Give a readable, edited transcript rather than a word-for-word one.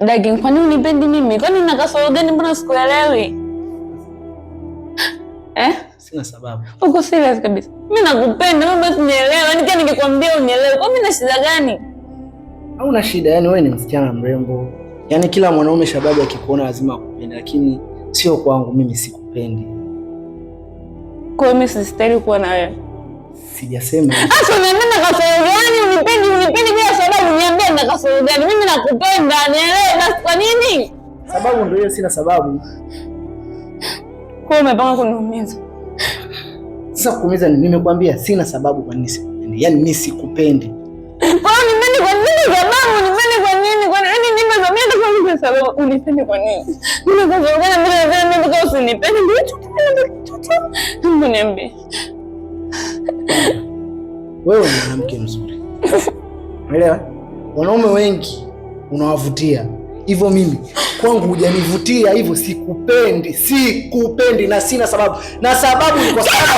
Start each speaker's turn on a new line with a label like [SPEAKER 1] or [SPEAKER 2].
[SPEAKER 1] Dagi, kwa nini unipendi mimi? Kwani nina kasoro gani? Mbona sikuelewi? Eh?
[SPEAKER 2] Sina sababu.
[SPEAKER 1] Uko serious kabisa? Mimi nakupenda, mimi basi nielewe. Yaani kama ningekwambia unielewe. Kwa mimi na shida gani?
[SPEAKER 2] Hauna shida, yani wewe ni msichana mrembo. Yaani kila mwanaume shababu akikuona lazima akupende, lakini sio kwangu, mimi sikupendi.
[SPEAKER 1] Kwa hiyo mimi sistahili kuwa na wewe.
[SPEAKER 2] Sijasema.
[SPEAKER 1] Sasa uniambie na kasoro gani? Unipendi, unipendi bila sababu, niambie na kasoro gani? Mimi nakupenda, nielewe basi kwa nini?
[SPEAKER 2] Sababu ndio hiyo, sina sababu.
[SPEAKER 1] Kwa hiyo umepanga kuniumiza.
[SPEAKER 2] Sasa kuumiza ni nimekwambia sina sababu kwa nini sikupendi. Yaani mimi sikupendi.
[SPEAKER 1] Kwa hiyo unipendi kwa nini sababu? Unipendi kwa nini? Kwa nini nipe sababu? Mimi nataka sababu. Unipendi kwa nini? Mimi kasoro gani? Mimi nasema mimi kwa usinipende. Ndio chochote chochote. Hebu niambie.
[SPEAKER 2] Wewe ni mwanamke mzuri. Unaelewa? Wanaume wengi unawavutia. Hivyo mimi kwangu hujanivutia, hivyo sikupendi, sikupendi na sina sababu. Na sababu ni kwa sababu